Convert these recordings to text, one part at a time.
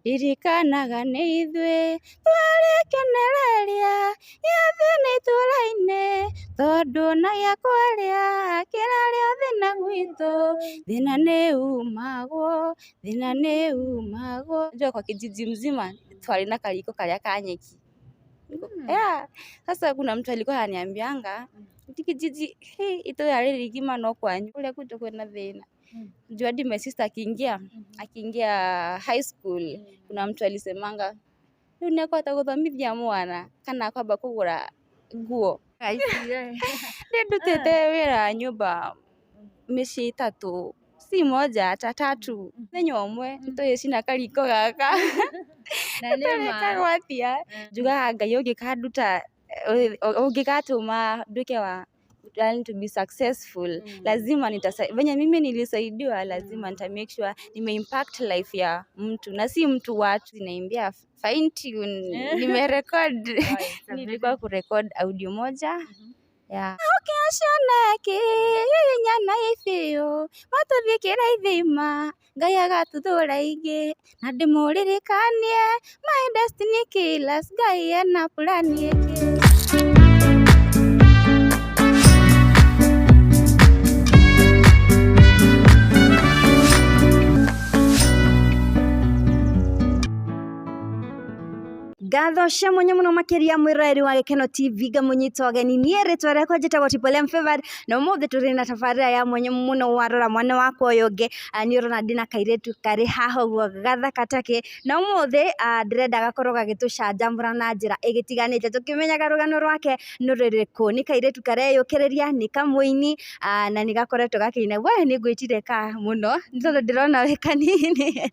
Ririkanaga nĩ ithuĩ twarĩ kĩonereria gĩa thĩna itũra-inĩ, tondũ ona gĩa kũrĩa kĩrarĩ o thĩna gwitũ. Thĩna nĩ umagwo, thĩna nĩ umagwo. Unajua kwa kijiji mzima twarĩ na kariko karĩa ka nyeki. Yeah. Sasa kuna mtu alikuwa ananiambianga ati kijiji hii itũra rĩrĩ igima no kwanyu kũrĩa gwitũ kwĩna thĩna. Juu hadi my sister akiingia high school, kuna mtu alisemanga rĩu nĩakũhota gũthomithia mwana kana akwamba kũgũra nguo. Nĩ ndutĩte wĩra wa nyũmba mĩciĩ 3, si moja hata tatu. Mũthenya ũmwe nĩtũgĩcina kariko gaka. Tũrĩkagwo atĩa? Njugaga Ngai ũngĩkanduta, ũngĩgatũma nduĩke wa yani to be successful, lazima venye mimi nilisaidiwa, lazima nita make sure nime impact life ya mtu na si mtu watu. Naimbia fine tune, nimerecord, nilikuwa kurecord audio moja. Yeah. Ũkĩacioneki nyana ibiũ matũthiĩkĩra ithima Ngai agatuthũra ingĩ na ndĩmũririkanie my destiny killers Ngai ena plani ĩngĩ. Ngatho cia mwanya muno makiria mwiroreri wa Gikeno TV ngamunyita ũgeni. Niĩ rĩtwa rĩakwa njĩtagwo Triple M Favored, na ũmũthĩ tũrĩ na tabarĩra ya mwanya mũno. Warora mwena wakwa ũyũ ũngĩ, nĩ ũrona ndĩna kairĩtu karĩ haha ũguo gathaka takĩ, na ũmũthĩ ndĩrenda gakorwo gagĩtũcanjamũra na njĩra ĩgĩtiganĩte, tũkĩmenyaga rũgano rwake nĩ rũrĩkũ. Nĩ kairĩtu kareyũkĩrĩria, nĩ kamũini, na nĩ gakoretwo gakĩina. We nĩ ngwĩtire ka mũno nĩ tondũ ndĩrona wĩ kanini.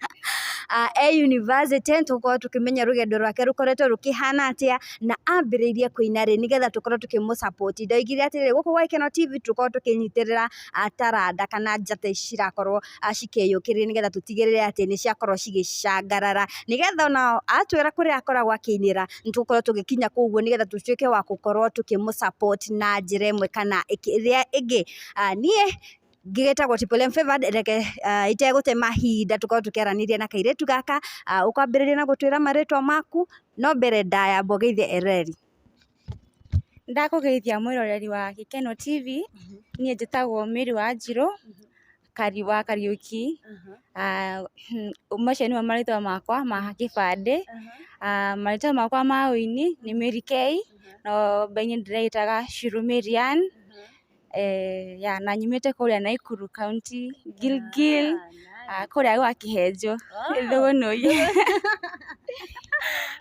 E university tũgũkorwo tũkĩmenya rũgendo rwake rũkoretwo rũkĩhana atĩa na ambĩrĩirie kũina rĩ, nĩgetha tũkorwo tũkĩmũ support. Ndoigire atĩrĩrĩ, gũkũ gwa Gikeno TV tũkorwo tũkĩnyitĩrĩra taranda kana njata ici cirakorwo cikĩyũkĩrĩria, nĩgetha tũtigĩrĩre atĩ nĩ ciakorwo cigĩcangarara, nĩgetha ona atwĩra kũrĩa akoragwo akĩinĩra nĩ tũgũkorwo tũgĩkinya kũu ũguo, nĩgetha tũtuĩke wa gũkorwo tũkĩmũ support na njĩra ĩmwe kana ĩrĩa ĩngĩ. Niĩ ngĩgĩtagwo Triple M Favored, reke itegũte mahinda tũkorwo tũkĩaranĩria na kairĩtu gaka. Ũkwambĩrĩria na gũtwĩra marĩtwa maku, no mbere ndaya mbogeithie ereri. Ndakũgeithia mwĩroreri wa Gikeno TV, niĩ njĩtagwo Mary Wanjirũ Kari wa Kariũki. Macio nĩmo marĩtwa makwa ma kĩbandĩ. Marĩtwa makwa ma ũini nĩ Mary K, no mbere ndĩreĩtaga Shiro Marian. Ya na nyumĩte kũrĩa Nakuru County, Gilgil, kũrĩa gwa Kĩhenjo, Thũgũnũi.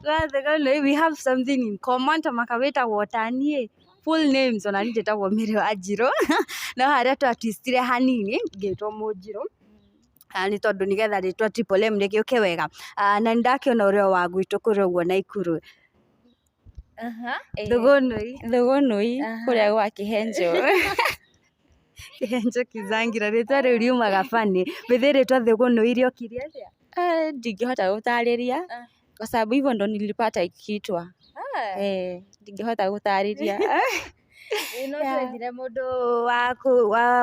Gwa Thũgũnũi, we have something in common, ta maka wĩtagwo ta niĩ full names, ona niĩ njĩtagwo Mary Wanjirũ, no harĩa twatwistire hanini ngĩtwo Mũnjirũ, nĩ tondũ nĩgetha rĩtwa Triple M rĩgĩũke wega. Na nĩ ndakĩona ũrĩa wa gwitũ kũrĩa ũguo Nakuru. Thũgũnũi. Thũgũnũi, kũrĩa gwa Kĩhenjo. Kĩhenjo Kizangira, rĩtwa rĩu riumaga funny. Wĩthĩ rĩtwa Thũgũnũi rĩokire atĩa? Ndingĩhota gũtarĩria kwa sababu hivyo ndo nilipata ikiitwa. Ndingĩhota gũtarĩria. No twethire mũndũ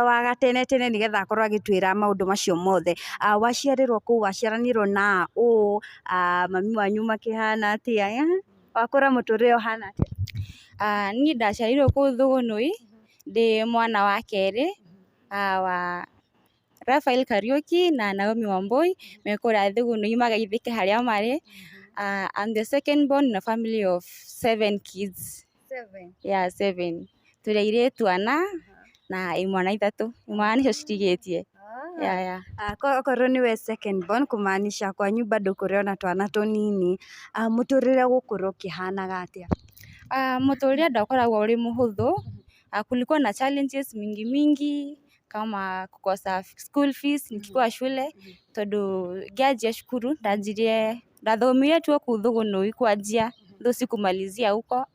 wa gatene tene nĩgetha akorwo agĩtwĩra maũndũ macio mothe. Waciarĩrwo kũu, waciaranĩrwo na ũ, mami wanyu makĩhana atĩa, wakũra mũtũrĩre ũhana atĩa? Niĩ ndaciarĩirwo kũu Thũgũnũi ndĩ mwana wa kerĩ wa Raphael Kariuki na Naomi Wambui, me kũrĩa Thũgũnũi magaithĩke harĩa marĩ. I'm the second born in a family of 7 kids. 7? Yeah, 7. Tũrĩ airĩtu 4 na imwana 3. Imwana nĩcio citigĩtie. Yeah, yeah. Okorwo nĩwe second born, kumaanisha kwanyu bado kũrĩ ona twana tũnini. Mũtũrĩre gũkũra ũkĩhanaga atĩa? Mũtũrĩre ndwakoragwo ũrĩ mũhũthũ. Kulikuwa na challenges mingi mingi kama kukosa school fees nikikuwa shule, tondũ ngĩanjia cukuru ndanjirie ndathomire tu kũu Thũgũnũi kwanjia, though sikumalizia huko.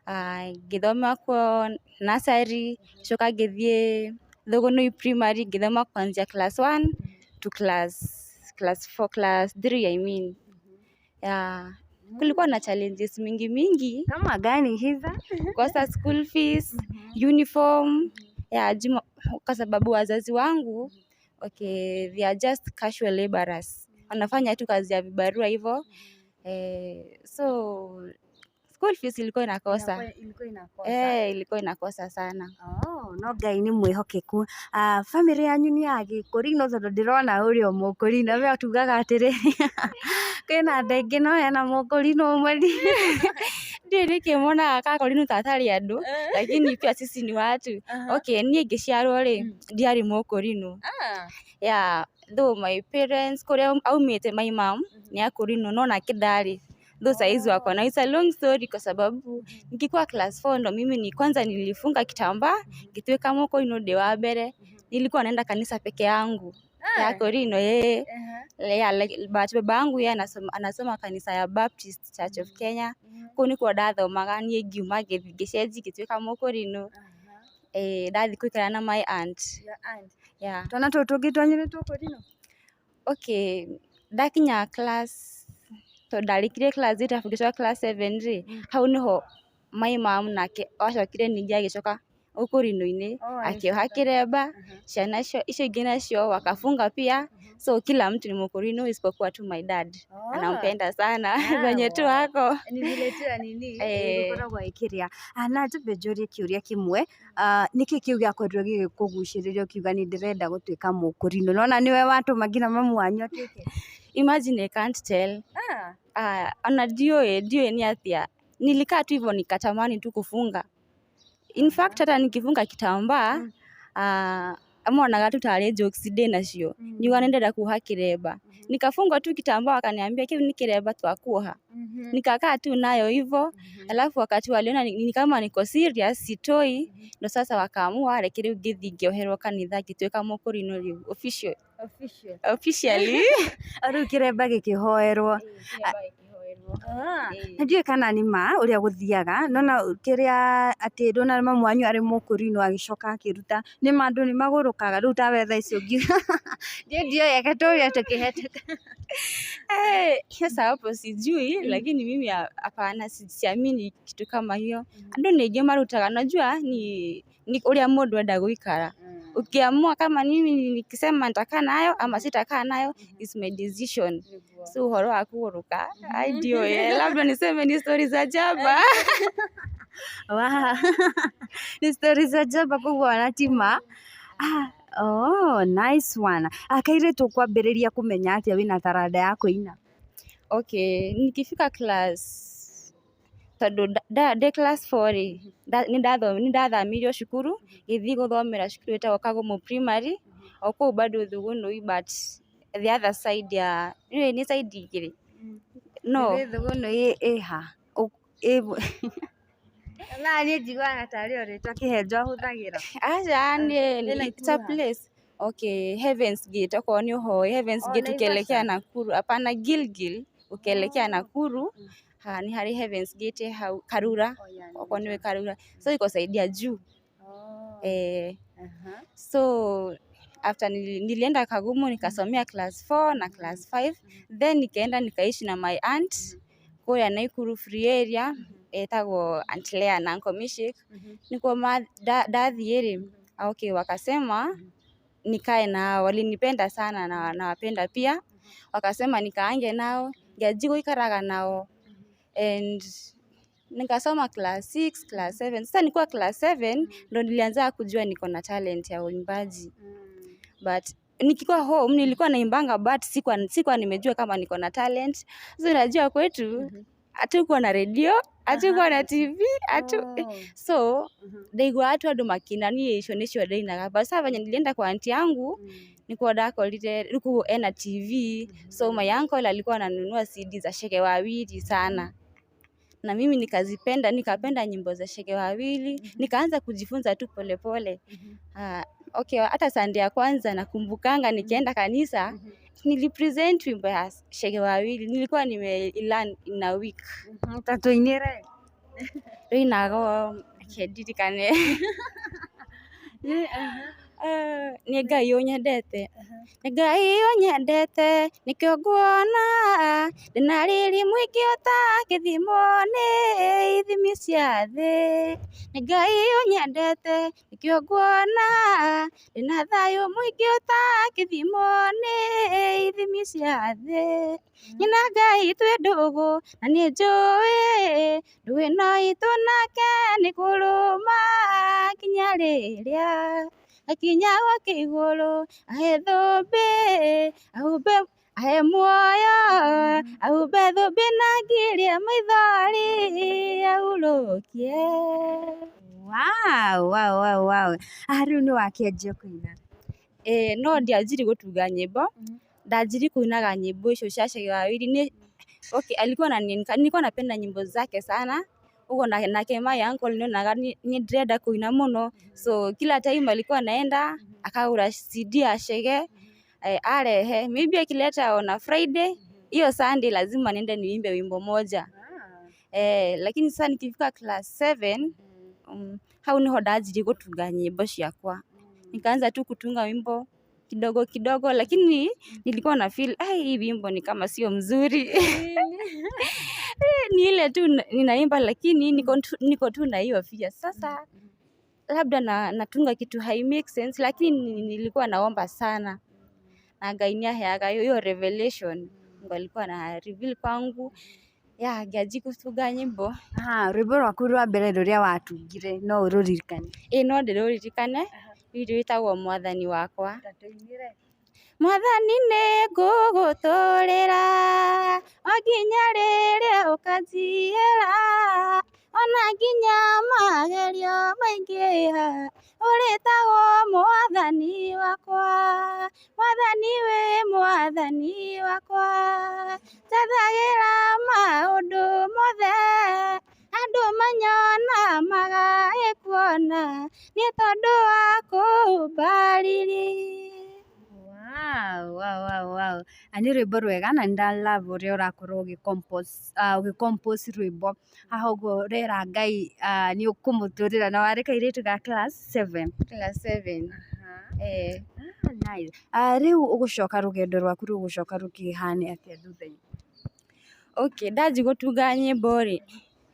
Ngĩthoma kuo nursery, ngĩcoka ngĩthiĩ Thũgũnũi primary ngĩthoma kuanzia class 1 to class 4, class 3 I mean. Yeah. Kulikuwa na challenges mingi mingi. Kama gani hizo? Kukosa school fees, uniform. Yeah, juma, kwa sababu wazazi wangu, okay, they are just casual laborers. Wanafanya tu kazi ya vibarua hivyo. So school fees ilikuwa inakosa. Ilikuwa inakosa. Ilikuwa inakosa sana. Oh, no Ngai nĩ mwĩhokeku. Bamĩrĩ yanyu nĩ ya Gĩkũrinũ tondũ ndĩrona ũrĩa Mũkũrinũ we tugaga atĩrĩrĩ, kwĩna andũ aingĩ no hena Mũkũrinũ ũmwe. Ndiũĩ nĩkĩ monaga Kakorino ta atarĩ andũ, lakini pia sisi ni watu. Okay, niĩ ngĩciarwo rĩ, ndiarĩ Mũkũrinũ. Yeah, though my parents kũrĩa aumĩte my mom nĩ Akũrinũ no nake ndarĩ. Though saizi wako na, it's a long story kwa sababu nikikuwa class 4 ndo mimi ni kwanza nilifunga kitambaa ngĩtuĩka Mũkũrinũ ndĩ wa mbere. Nilikuwa naenda kanisa peke yangu ya Korino, yeah, like, but baba yangu yeye anasoma kanisa ya Baptist Church of Kenya. Kũu nĩkuo ndathomaga niĩ ngiuma ngĩthiĩ ngĩcenji ngĩtuĩka Mũkũrinũ. Ndathiĩ gũikara na my aunt. Yeah. Twana tũtũ tũngĩ twanyu nĩ tũkũrinũ? Okay, ndakinya class, tondũ ndarĩkirie class 8 arabu ngĩcoka class 7 rĩ, hau nĩho my mom nake acokire ningĩ agĩcoka ũkũrinũ-inĩ, akĩoha kĩremba, ciana icio ingĩ nacio wakafunga pia, so kila mtu ni Mũkũrinũ isipokuwa tu my dad. Anampenda sana venye tu ako. Ni vile tu ya nini gũkoragwo ĩkĩrĩa. Na njambe njũrie kĩũria kĩmwe, nĩkĩ kĩu gĩakorirwo gĩgĩkũgucĩrĩria ũkiuga nĩ ndĩrenda gũtuĩka Mũkũrinũ? Nona nĩwe watũma nginya mamu wanyu atuĩke. Imagine, I can't tell. Ona ndiũĩ nĩ atĩa. Nilikaa tu hivyo nikatamani tu kufunga. In fact, hata nikifunga kitambaa, monaga tu tarĩ jokes ndĩ nacio. Ngiuga nĩ ndĩrenda kuoha kĩremba. Nikafunga tu kitambaa, wakaniambia kĩu nĩ kĩremba twakuoha. Nikakaa tu nayo hivyo, alafu wakati waliona ni kama niko serious sitoi, ndo sasa wakaamua reke rĩu ngĩthiĩ ngĩoherwo kanitha ngĩtuĩka Mũkũrinũ rĩu official. Officially. Rĩu kĩremba gĩkĩhoerwo. Na ndiũĩ kana nĩ ma ũrĩa gũthiaga, nona kĩrĩa atĩ ndona mamu wanyu arĩ Mũkũrinũ agĩcoka akĩruta, nĩ ma andũ nĩ magũrũkaga rĩu tawe thaa ici ũngiuga niĩ ndiũĩ, reke tũrĩe tũkĩhetũka. Sasa hapo sijui, lakini mimi hapana, siamini kitu kama hiyo. Andũ nĩ aingĩ marutaga, najua ni ũrĩa mũndũ enda gũikara. Ukiamua kama mimi nikisema nitakaa nayo ama sitakaa nayo, is my decision. So ũhoro wa kũgũrũka, ai ndiũĩ, labda niseme ni story za jaba. Wow. Ni story za jaba koguo ona ti ma. Oh, nice one. Kairĩtu ũkwambĩrĩria kũmenya atĩa wĩna taranda ya kũina? Okay, nikifika class, tondũ ndĩ class 4 rĩ, nĩ ndathamirio cukuru ngĩthiĩ gũthomera cukuru ĩtagwo Kagumo Primary, o kũu bado Thugunui, but the other side ya nĩũĩ nĩ side igĩrĩ no. Thugunui ĩha? Na niĩ njiguaga tarĩ o rĩtwa Kĩhenjo ahũthagĩra. Aca, Ĩna it's a Ikuha. place. Okay, Heavens Gate, okorwo nĩ ũhoĩ Heavens Oh, Gate ukielekea Naivasha. Nakuru, hapana, Gilgil ukielekea Nakuru, ha, ni harĩ Heavens Gate hau Karura, okorwo nĩũĩ Karura, so iko side ya juu. So after nilienda Kagumo nikasomea class 4 na class 5, then nikaenda nikaishi na my aunt kũrĩa Nakuru Free Area, etagwo Aunt Lea na Uncle Mishik. Nikuo ndathiĩ rĩ, okay, wakasema nikae nao, walinipenda sana na nawapenda pia, wakasema nikaange nao, ngĩanjia gũikaraga nao and nikasoma class 6, class 7. Sasa nikuwa class 7 ndo nilianza kujua niko na talent ya uimbaji, but nikikuwa home nilikuwa naimbanga, but sikuwa nimejua kama niko na talent. So unajua kwetu hatukuwa na redio, hatukuwa na TV, hatu so ndaigua watu andũ makĩina, niĩ icio nĩcio ndainaga, but sasa venye nilienda kwa aunti yangu nikuo ndakorire rĩu koguo ena TV, so my uncle alikuwa ananunua CD za Shege Wawili sana na mimi nikazipenda, nikapenda nyimbo za Shege Wawili, nikaanza kujifunza tu polepole. Okay, hata Sunday ya kwanza nakumbukanga nikienda kanisa nilipresent wimbo ya Shege Wawili, nilikuwa nimeilearn in a week. Ta tũinĩre. Rũinagwo, reke ndirikane. Nĩ Ngai ũnyendete, nĩ Ngai ũnyendete nĩkĩo nguona. Ndĩna riri mũingĩ ũtangĩthimwo nĩ ithimi cia thĩ. Nĩ Ngai ũnyendete nĩkĩo nguona ndĩna thayũ mũingĩ ũtangĩthimwo nĩ ithimi cia thĩ. Nyina Ngai twĩ ndũgũ na nĩ njũĩ ndũgũ ĩno itũ nake nĩ kũrũma nginya rĩrĩa ngakinya gwake igũrũ ahe thũmbĩ ahumbe ahe muoyo ahumbe thũmbĩ na ngirie maithori ahurũkie. Wow, wow, wow, wow. Ah, rĩu nĩ wakĩanjia kũina. Ĩĩ no ndianjirie gũtunga nyĩmbo, ndanjirie kũinaga nyĩmbo icio cia Chege wa Wili. Nĩ okay, alikuwa nilikuwa napenda nyimbo zake sana uguo nake my uncle nionaga ni ndĩrenda kũina mũno, so kila time alikuwa anaenda akagũra CD ya Chege, arehe maybe akileta on a Friday, hiyo Sunday lazima niende niimbe wimbo moja. Lakini sasa nikifika class 7, hau niho ndanjirie gũtunga nyĩmbo ciakwa. Nikaanza tu kutunga wimbo kidogo kidogo, lakini nilikuwa na feel ai, hii wimbo ni kama sio mzuri. Ni ile tu ninaimba, lakini niko tu na hiyo fear. Sasa labda natunga kitu hai make sense, lakini nilikuwa naomba sana na Ngai nĩaheaga hiyo revelation. Mungu alikuwa na reveal kwangu ya ngĩanjia gũtunga nyĩmbo. Aha, rwĩmbo rwaku rwa mbere rũrĩa watungire no ũrũririkane? Ĩĩ no ndĩrũririkane, rũu rwĩtagwo Mwathani Wakwa. Mwathani nĩ ngũgũtũrĩra o nginya rĩrĩa ũkanjiĩra, ona nginya magerio maingĩha, ũrĩtagwo Mwathani wakwa. Mwathani wĩ Mwathani wakwa, njathagĩra maũndũ mothe, andũ manyona magagĩkuona, nĩ tondũ wa kũũmba riri. Wow, wow, wow, wow. Na nĩ rwĩmbo rwega na nĩ nda love ũrĩa ũrakorwo ũgĩ compose rwĩmbo. Haha ũguo ũrera Ngai nĩ ũkũmũtũrĩra na warĩ kairĩtu ga class 7. Class 7. Eh. Ah, nice. Rĩu ũgũcoka rũgendo rwaku rũgũcoka rũkĩhane atĩa thutha-inĩ? Okay, ndaji gũtunga nyĩmbo rĩ,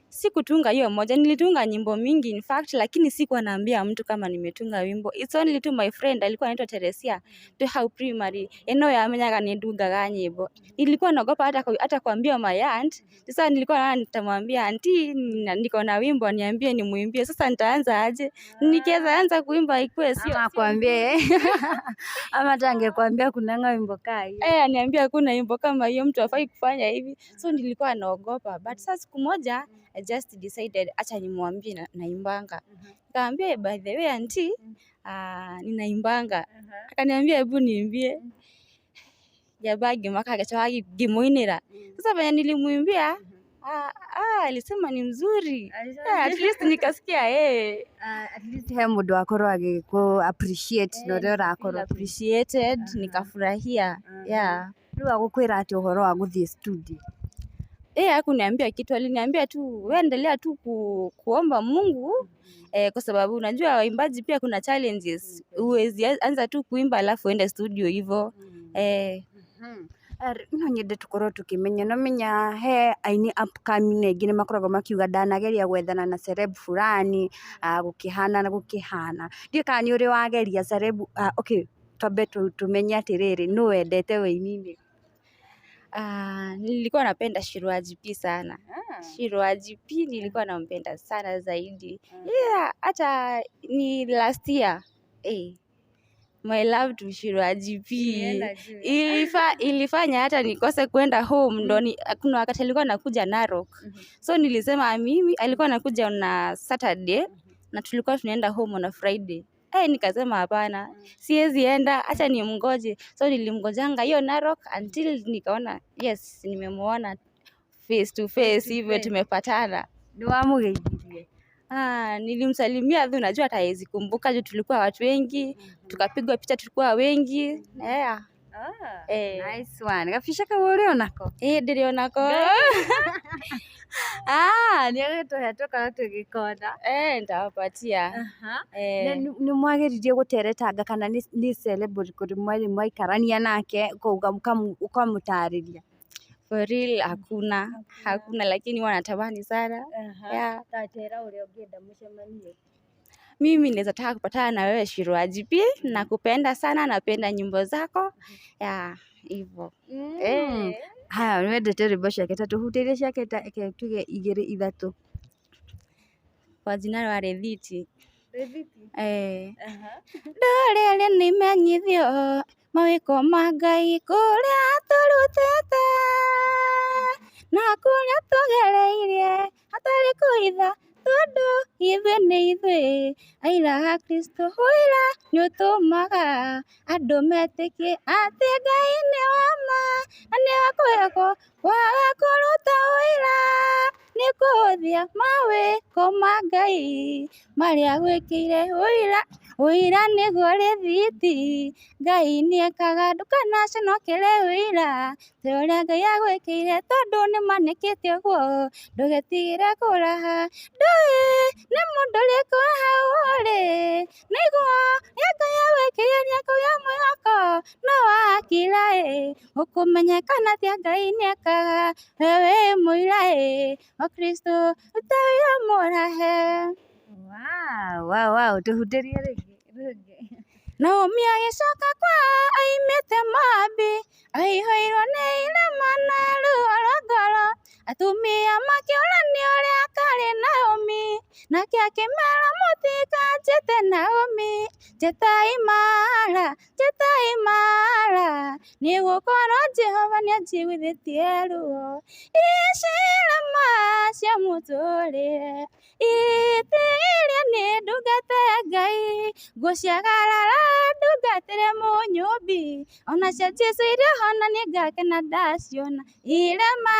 sikutunga hiyo moja, nilitunga nyimbo mingi in fact, lakini sikuwa naambia mtu kama nimetunga wimbo. It's only to my friend alikuwa anaitwa Teresia, tu hau primary, ye no yamenyaga nĩ ndungaga nyĩmbo. Nilikuwa naogopa hata kuambia my aunt. Sasa nilikuwa naona nitamwambia auntie, niko na wimbo niambie nimuimbie. Sasa nitaanza aje? Nikiweza anza kuimba ikuwe sio Ama akwambie ama hata angekwambia kunanga wimbo kaa hiyo. Eh, aniambia hakuna wimbo kama hiyo, mtu hafai kufanya hivi. So nilikuwa naogopa, but sasa siku moja I just decided acha nimwambie naimbanga. Nikamwambia by the way auntie, ninaimbanga. Akaniambia hebu niimbie. Jaba ngĩmaka agĩcoka ngĩmũinĩra. Sasa venye nilimuimbia, alisema ni mzuri. At least nikasikia eh. At least he mũndũ wakorwo agĩkũ appreciate na ũrĩa ũrakorwo appreciated, nikafurahia. Yeah. Rĩu agũkwĩra atĩa ũhoro wa gũthiĩ studio? Yeye hakuniambia kitu, aliniambia tu wewe endelea tu kuomba Mungu, kwa sababu unajua waimbaji pia kuna challenges. Huwezi anza tu kuimba alafu uende studio hivyo. No nyende tukorwo tukimenya, no menya he aini upcoming aingĩ nĩ makoragwo makiuga ndanageria gwethana na celeb fulani, gũkĩhana na gũkĩhana. Ndiũĩ kana nĩ ũrĩ wageria celeb. Okay, twambe tumenye atĩrĩrĩ, nũ wendete wĩini-inĩ? Nilikuwa napenda Shiro wa GP sana. Shiro wa GP nilikuwa nampenda sana zaidi. Yeah, hata ni last year. My love to Shiro wa GP. Ilifanya hata nikose kwenda home ndo kuna wakati alikuwa anakuja Narok. So nilisema mimi alikuwa anakuja na Saturday na tulikuwa tunaenda home on a Friday. Nikasema hapana, siwezi enda, acha nimngoje. So nilimngojanga hiyo Narok until nikaona yes, nimemuona face to face hivyo tumepatana. Nĩ wamũgeithirie? Nilimsalimia tu, unajua hata hawezi kumbuka juu tulikuwa watu wengi, tukapigwa picha tulikuwa wengi. Yeah. Nice one. Gabica kau ũrĩ onako? Ĩĩ ndĩrĩ onako. Nĩ agĩtũhe tũkorwo tũgĩkona. Nitawapatia. Na nĩ mwageririe gũteretanga kana nĩ celeb ũrĩkũ mwarĩ mwaikarania nake ũkamũtarĩria? For For real hakuna, hakuna, lakini huwa natamani sana. Yeah. Ta njĩra ũrĩa ũngĩenda mũcemanie. Mimi naweza taka kupatana na wewe Shiro wa GP, nakupenda sana, napenda nyimbo zako. Yeah, hivyo. Eh. Haya, nĩ wendete rwĩmbo ciake ta tũhutĩrie ciake ta reke tuge igĩrĩ ithatũ. Kwa jina la Rĩthiti. Eh. Ndũrĩrĩ nĩmenyithio mawĩko ma Ngai kũrĩa atũrutĩte na kũrĩa tũgereirie hatarĩ kũhitha tondũ ithuĩ nĩ ithuĩ aira a Kristo. Ũira nĩũtũmaga andũ metĩkie atĩ Ngai nĩ wa ma na nĩ wa kwĩhokwo. Kwaga kũruta ũira nĩ kũhũthia mawĩko ma Ngai marĩa gwĩkĩire. Ũira, ũira nĩguo rĩthiti Ngai nĩekaga, ndũkanaconokere ũira ta ũrĩa Ngai agwĩkĩire tondũ nĩmanĩkĩte ũguo ndũgetigĩre kũraha. Ndũĩ nĩ mũndũ ũrĩkũ hau ũrĩ nĩguo ũrĩa Ngai agwĩkĩire nĩekũgĩa mwĩhoko no wakira ĩ ũkũmenyekana atĩa Ngai nĩekaga. We wĩ mũira ĩ wa Kristo ruta wĩra mũrahe. Wow, wow, wow, tũhutĩrie rĩngĩ rĩngĩ. Naomi agĩcoka kwao oimĩte Moabi, aihũirwo nĩ irema na ruo rwa ngoro. Atumia makĩũrania ũrĩa karĩ Naomi, nake akĩmera mũtikanjĩte Naomi, njĩtai Mara, njĩtai Mara, nĩgũkorwo Jehova nĩanjiguithĩtie ruo. Ici irema cia mũtũrĩre itigirie nĩ ndungata ya Ngai, ngũciagarara ndungatĩre mũnyũmbi, ona cia Jesũ iria hona nĩngakena ndaciona. Irema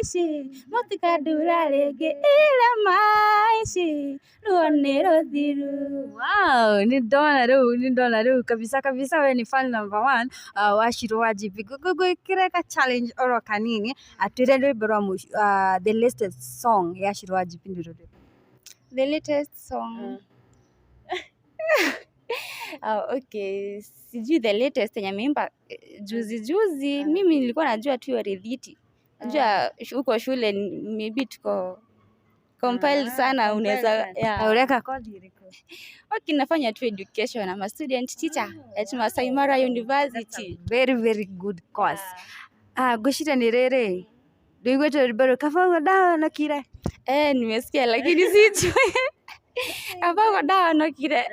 ici mũtikandura rĩngĩ, irema ici ruo nĩ rũthiru. Wow, nĩ ndona rĩu, nĩ ndona rĩu kabisa kabisa we nĩ fan number one wa Shiro wa GP. Ngwĩkĩre ka challenge oro kanini atwĩre rwĩmbo rwa mũico, the latest song ya Shiro wa GP nĩ rũrĩkũ? The latest song. Okay, sijui the latest yenye ameimba juzi juzi. Mimi nilikuwa najua tu hiyo Rĩthiti. Najua huko shule maybe tuko compiled sana, unaweza yeah. Ũreka kothi ĩrĩkũ? Okay, nafanya tu education. I'm a student teacher at Masai Mara University. Very very good course. Ah, ngwĩciria nĩ rĩrĩ ndũiguĩte rwĩmbo rũu kaba ũguo ndahonokire? Eh, nimesikia lakini sijui. Kaba ũguo ndahonokire.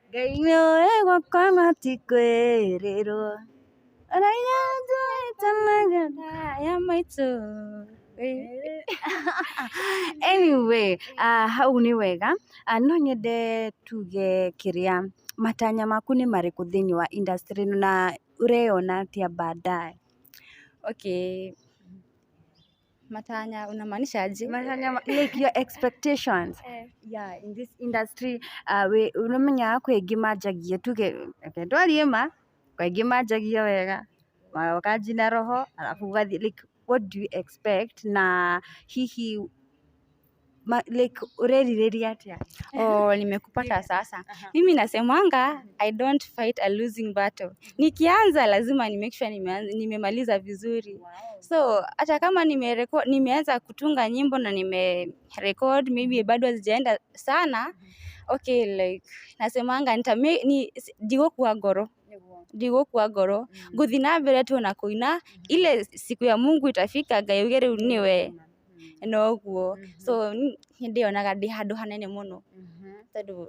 Ngai nĩũĩ gwakwa matikwĩrĩrwo Ũraiga Ya maitũ. Anyway, hau nĩ wega. No nyende tuge kĩrĩa matanya maku nĩ marĩkũ thĩinĩ wa industry ĩno na ũreyona atĩa baadaye? Okay. Matanya unamaanisha aje? Matanya like your expectations. Yeah, in this industry we ũramenyaga kwĩ aingĩ manjagia tuge reke twarie ma kwĩ aingĩ manjagia wega makanjina roho alafu ũgathiĩ like what do you expect na hihi like ũrerirĩria atĩa? Oh, nimekupata sasa. Mimi nasemanga I don't fight a losing battle. Nikianza lazima ni make sure nimemaliza vizuri. So hata kama nimeanza kutunga nyimbo na nimerecord maybe bado hazijaenda sana. Okay, like nasemanga ndigũkua ngoro. Ndigũkua ngoro. Ngũthiĩ na mbere tu na kũina ile siku ya Mungu itafika Ngai auge rĩu nĩwe noguo. So nĩ ndĩonaga ndĩ handũ hanene mũno tondũ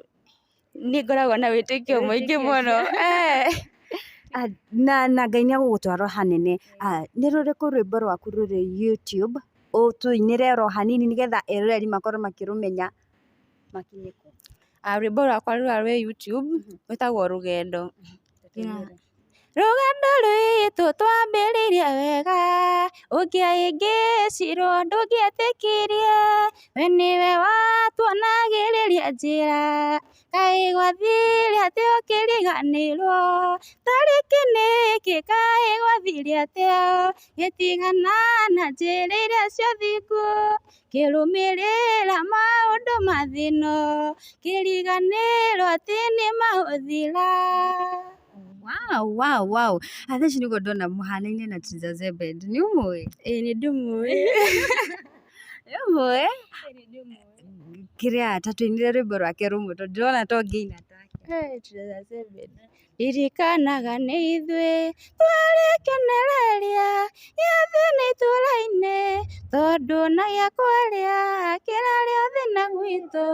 nĩ ngoragwo na wĩtĩkio mũingĩ mũno. Na Ngai nĩ egũgũtwara hanene. Nĩ rũrĩkũ rwĩmbo rwaku rũrĩ YouTube ũtũinĩre oro hanini nĩgetha eroreri makorwo makĩrũmenya makinye kũ? Rwĩmbo rwakwa rũrĩa rwĩ YouTube rwĩtagwo Rũgendo. Rũgendo rwitũ twambĩrĩirie wega, ũngĩahĩngĩcirwo ndũngĩetĩkirie, we nĩwe watuonagĩrĩria njĩra, kaĩ gwathire atĩa ũkĩriganĩrwo, tarĩki nĩkĩ kaĩ gwathire atĩa, gĩtigana na njĩra iria cia ũthingu, kĩrũmĩrĩra maũndũ ma thĩ ĩno, kĩriganĩrwo atĩ nĩ magũthira. Wow. Wow. Thaa ici nĩguo ndona mũhanaine na Triza Zebed. Nĩ ũmũĩ? Ĩĩ nĩ ndĩmũĩ. Nĩ ũmũĩ? Kĩrĩa ta tũinĩre rwĩmbo rwake rũmwe tondũ ndĩrona ta ũngĩina take. Hey, Triza Zebed. Ririkanaga nĩ ithuĩ twarĩ kĩonereria gĩa thĩna itũũra-inĩ tondũ na gĩa kwarĩa kĩrarĩ o thĩna gwitũ.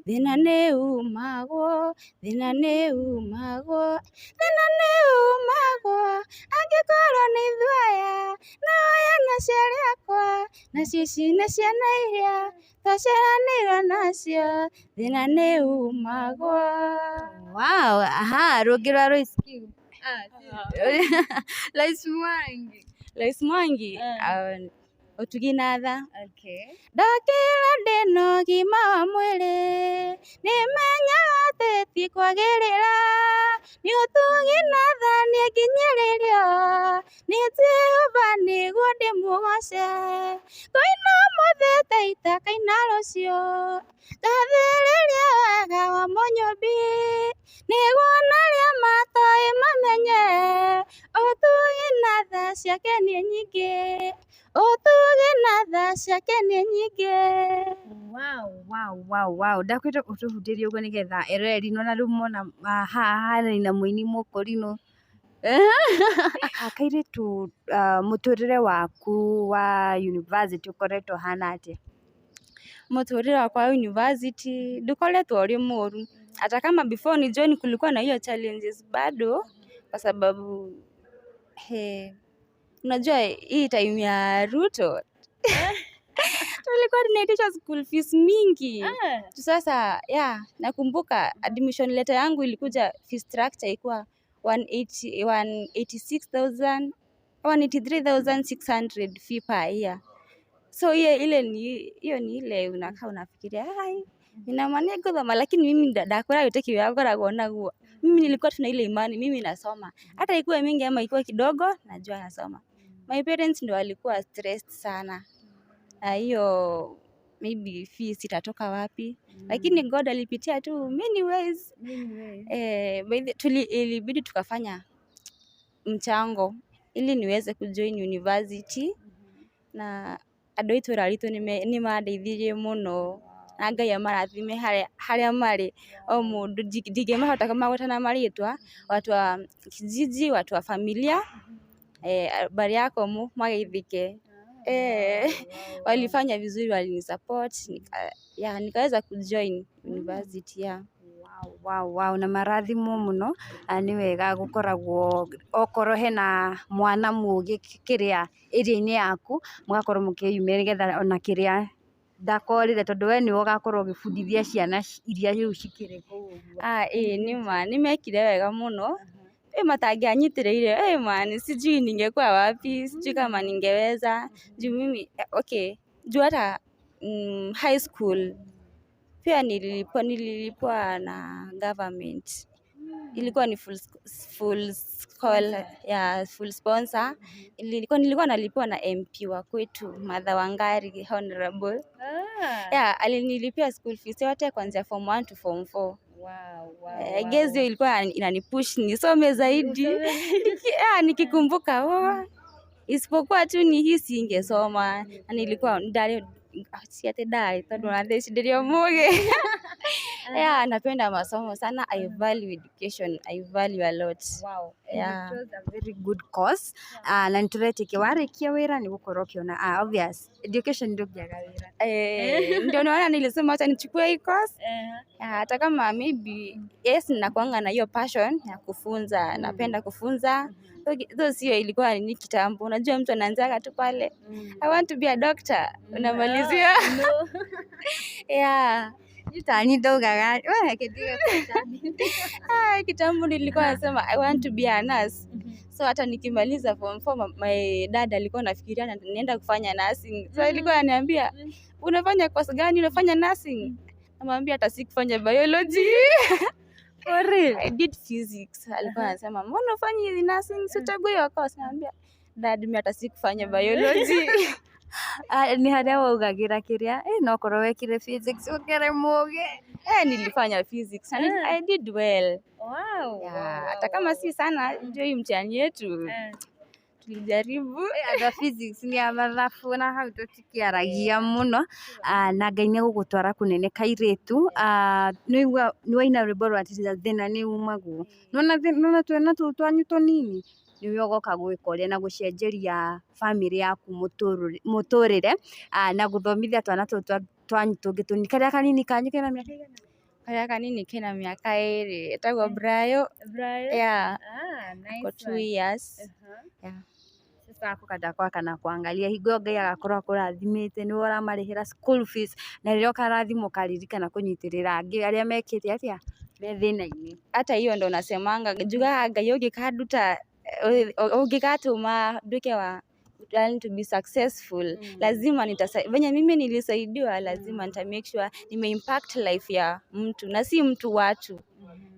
Thĩna nĩ umagwo, thĩna nĩ umagwo, thĩna nĩ umagwo angĩkorwo nĩ ithuĩ aya na aya nĩ aciari akwa nacio ici nĩ ciana iria twaciaranĩirwo nacio, thĩna nĩ umagwo. Wow, aha, rũngĩ rwa Lois Q. Lois Mwangi. Lois Mwangi, ũtugi na tha. Okay. Ndokĩra ndĩna ũgima wa mwĩrĩ, nĩmenyaga atĩ ti kwagĩrĩra, nĩ ũtugi na tha nĩnginyĩrĩrio, nĩ Jehova nĩguo ndĩmũgoce. Kũina ũmũthĩ ta itakaina rũciũ, ngathĩrĩria wega wa Mũnyũmbi, nĩguo ona arĩa matoĩ mamenye, ũtugi na tha ciake nĩ nyingĩ, ũtugi na tha ciake nĩ nyingĩ. Wow. Ndakwĩra ũtũhutĩrie ũguo nĩgetha eroreri nona rĩu mona haha harĩ na mũini mũkũrinũ. Kairĩtu, mũtũrĩre waku wa university ũkoretwo ũhana atĩa? Mũtũrĩre wakwa wa university ndũkoretwo ũrĩ mũru, hata kama before ni join kulikuwa na hiyo challenges bado, kwa sababu unajua hii time ya Ruto tulikuwa tunaitisha school fees mingi. Sasa yeah, nakumbuka admission letter yangu ilikuja fee structure ilikuwa 180 186,000 183,600 fee per year. So hiyo ile ni hiyo ni ile unakaa unafikiria ai inamaanisha gũthoma, lakini mimi ndakũra wĩtĩkio wakoragwo naguo. Mimi nilikuwa tuna ile imani mimi nasoma hata ikuwe mingi ama ikuwe kidogo, najua nasoma. My parents ndo walikuwa stressed sana na hiyo maybe fees itatoka wapi, lakini God alipitia tu many ways. Ilibidi tukafanya mchango ili niweze kujoin university na andũ a itũra ritũ nĩ mandeithirie mũno na Ngai amarathime harĩa marĩ o mũndũ ndingĩmahota kũmagweta na marĩtwa, watu wa kijiji, watu wa familia, bari yako mageithĩke. Walifanya vizuri, walinisupport nikaweza kujoin university yeah. Wow, na marathimwo mũno. Nĩ wega gũkoragwo okorwo hena mwana mũgĩ kĩrĩa area-inĩ yaku mũgakorwo mũkĩyumĩria nĩgetha ona kĩrĩa ndakorĩre tondũ we nĩwe ũgakorwo ũgĩbundithia ciana iria rĩu cikĩrĩ kũu ũguo. Ĩĩ nĩma nĩmekire wega mũno. Matangĩanyitĩrĩire man, sijui ningekuwa wapi, sijui kama ningeweza juu mimi okay, juu hata high school pia nililipwa na government. Ilikuwa ni full school, yeah, full sponsor. Nilikuwa nalipiwa na MP wa kwetu Martha Wangari honorable. Yeah, alinilipia school fees yote kuanzia form 1 to form 4. Wow. I guess hiyo ilikuwa inanipush nisome zaidi. Nikikumbuka isipokuwa tu ni hii singesoma na nilikuwa ndari si ati ndari tondu ona thaa ici ndĩrĩ o mũgĩ. Yeah, napenda masomo sana. I value education. I value a lot. Wow. And Yeah. you chose a very good course. Na nĩtũretĩkia warĩkia wĩra nĩ gũkorwo ũkĩona, obvious education ndũngĩaga wĩra. Ndio naona nilisema acha nichukue hii course. Hata kama maybe yes nakuanga na hiyo passion ya kufunza, napenda kufunza. Though sio ilikuwa ni kitambo. Unajua mtu anaanzaga tu pale. I want to be a doctor. Unamalizia. No. Yeah. Tani ndaugaga, we kĩndige. Kitambo nilikuwa nasema I want to be a nurse. So hata nikimaliza form 4 my dad alikuwa anafikiria naenda kufanya nursing. So alikuwa ananiambia unafanya course gani? Unafanya nursing? Namwambia hata sikufanya biology. For real? I did physics. Alikuwa anasema mbona hufanyi nursing? Si uchague hiyo course? Namwambia dad, mimi hata sikufanya biology. Nĩ harĩa waugagĩra kĩrĩa no korwo wekire physics ũkĩrĩ mũgĩ. Nilifanya physics and I did well. Wow, Yeah, hata kama si sana, ndio hii mtihani yetu tulijaribu. Andũ a physics nĩ a mathabu na hau tũtikĩaragia mũno. Na Ngai nĩ egũgũtwara kũnene kairĩtu. Nĩwaigua nĩwaina rwĩmbo rwa Tiriza thĩna nĩ umagwo. Nĩwona twana tũu twanyu tũnini nĩwe ũgoka gwĩka ũrĩa na gũcenjeria bamĩrĩ yaku mũtũrĩre, na gũthomithia twana tũu twanyu tũngĩ tũnini. Karĩa kanini kanyu kena mĩaka ĩigana? Karĩa kanini kena mĩaka 2, etagwo Brayo. Yeah, Nice ako 2 one. years. Yeah. Sister ako kanda kana kuangalia hingo ĩyo Ngai agakorwo akũrathimĩte nĩwe ũramarĩhĩra school fees, na rĩrĩa ũkarathimwo ũkaririkana kũnyitĩrĩra angĩ arĩa mekĩte atĩa me thĩna-inĩ. Hata hiyo ndo nasemanga njugaga Ngai ũngĩkanduta ũngĩgatũma nduĩke wa yani to be successful, lazima venye mimi nilisaidiwa, lazima nita make sure nime impact life ya mtu na si mtu watu.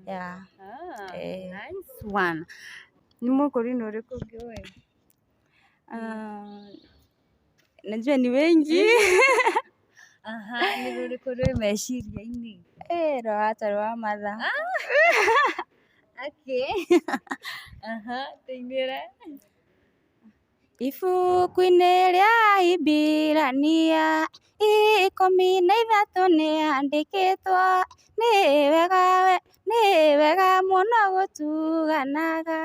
Yeah. Nice one. Nĩ mũkũrinũ ũrĩkũ ũngĩ ũĩ? Najua ni wengi. Nĩ rũrĩkũ rwĩ meciria-inĩ? Rwa rwa Matha. Okay. Tũinĩre. Ibuku-inĩ rĩa Ahibirania 13 nĩyandĩkĩtwo, nĩ wega mũno gũtuganaga,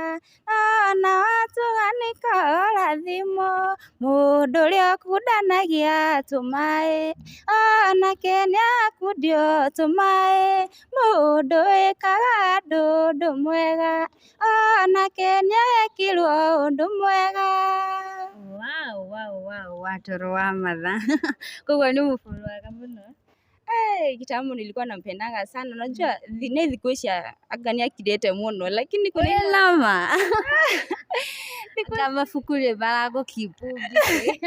ona watuganĩka ũrathimwo, mũndũ ũrĩa ũkundanagia tũmaĩ, onake nĩakundio tũmaĩ, mũndũ wĩkaga andũ ũndũ mwega, onake nĩekirwo ũndũ mwega. Wow, wow, wow, watoro wa Matha. Koguo nĩ mũbũrũaga mũno. Kitambo nilikuwa nampendanga sana. Unajua nĩ thikũ ici anga nĩakirĩte mũno, lakini kuna ile Lama. Anga mabuku rĩ maragũ keep busy.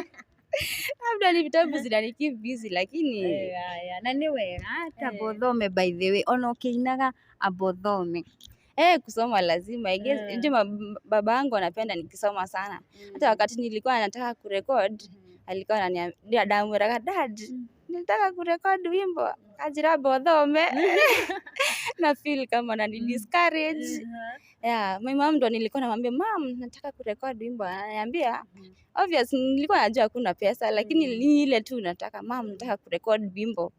Labda ni vitabu zinani keep busy, lakini Na nĩ wega tamba ũthome by the way, ona ũkĩinaga amba ũthome. Kusoma lazima. I guess, unajua baba yangu anapenda nikisoma sana. Hata wakati nilikuwa nataka kurecord, alikuwa ananiambia ndamwĩraga, Dad, nilitaka kurecord wimbo, anjĩra amba ũthome. Na feel kama anani discourage. Yeah, my mom ndo nilikuwa namwambia, Mom, nataka kurecord wimbo. Ananiambia, obvious nilikuwa najua hakuna pesa, lakini ni ile tu nataka, Mom, nataka kurecord wimbo.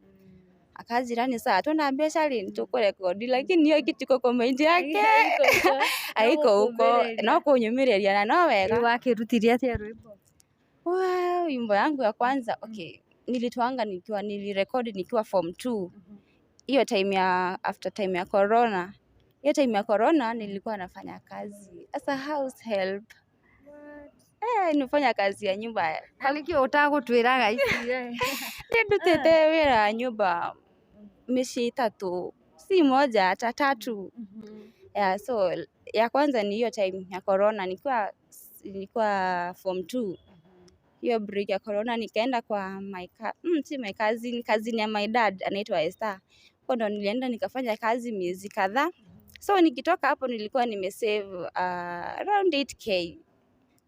Akanjĩra nĩ sawa twona mbeca rĩ nĩtũkũrekodi, lakini hiyo kitu iko kwa mind yake haiko huko, no kũnyũmĩrĩria na no wega. Wakĩrutire atĩa rwĩmbo? Wow, wimbo yangu ya kwanza, okay, nilitwanga nikiwa nilirekodi nikiwa form 2. Hiyo time ya after time ya corona. Hiyo time ya corona nilikuwa nafanya kazi as a house help. Nifanya kazi ya nyumba. Na nĩkĩo ũtagũtwĩraga ici? Nĩndutĩte wĩra wa nyumba mĩciĩ 3, si moja hata 3. Yeah, so ya kwanza ni hiyo time ya corona nilikuwa form 2. Hiyo break ya corona nikaenda kwa my si my cousin, cousin ya my dad anaitwa Esther. Huko ndo nilienda nikafanya kazi miezi kadhaa. So nikitoka hapo nilikuwa nimesave around 8k.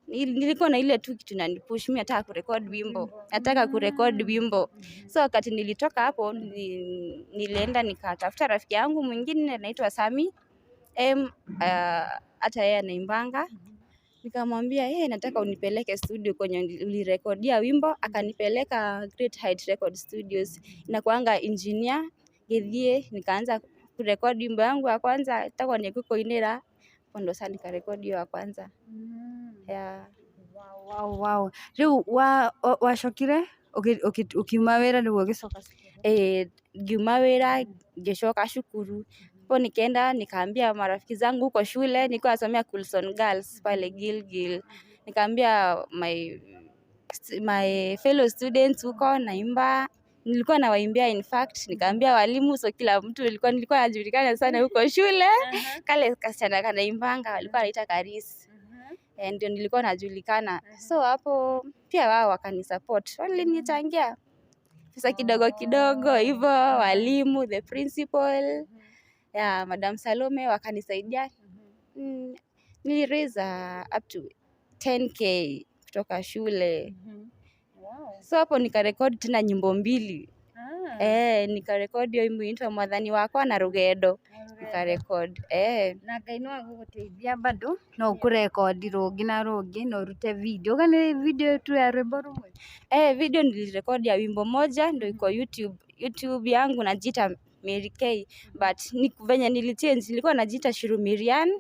Nilikuwa na ile tu kitu inanipush mimi nataka kurecord wimbo. Nataka kurecord wimbo. So wakati nilitoka hapo nilienda nikatafuta rafiki yangu mwingine anaitwa Sami M, hata yeye anaimbanga. Nikamwambia yeye nataka unipeleke studio kwenye ulirekodia wimbo. Akanipeleka Great Height Record Studios. Inakuanga engineer Githie, nikaanza kurekodi wimbo yangu ya kwanza itakuwa ni kukoinera. Hapo ndo sasa nikarekodi hiyo ya kwanza. Yeah. Wow, wow, wow. Rĩu wacokire ũkiuma wĩra nĩguo ũgĩcoka cukuru? Ngiuma wĩra ngĩcoka cukuru. Hapo nikaenda nikaambia marafiki zangu huko shule, nilikuwa nasomea Coulson Girls pale Gilgil. Nikaambia my fellow students huko naimba. Nilikuwa nawaimbia in fact, nikaambia walimu, so kila mtu nilikuwa najulikana sana huko shule. Kale kasichana kanaimbanga walikuwa wanaita Karis. Ndio nilikuwa najulikana. So hapo pia wao wakanisupport. Walinichangia pesa kidogo kidogo hivyo, walimu, the principal, yeah, Madam Salome wakanisaidia. Niliraise up to 10k kutoka shule. So hapo nikarekodi tena nyimbo mbili. Nikarekodi hiyo wimbo inaitwa Mwathani Wakwa na Rugendo. Nikarekodi. Na Ngai no agũgũteithia bado no ũkũrekondi rũngĩ na rũngĩ na ũrute video kana video tu ya rwĩmbo rũmwe? Video nilirekodi ya wimbo moja ndio iko YouTube. YouTube yangu najiita Mary K, but ni venye nilichange, nilikuwa najiita Shiru Mirian.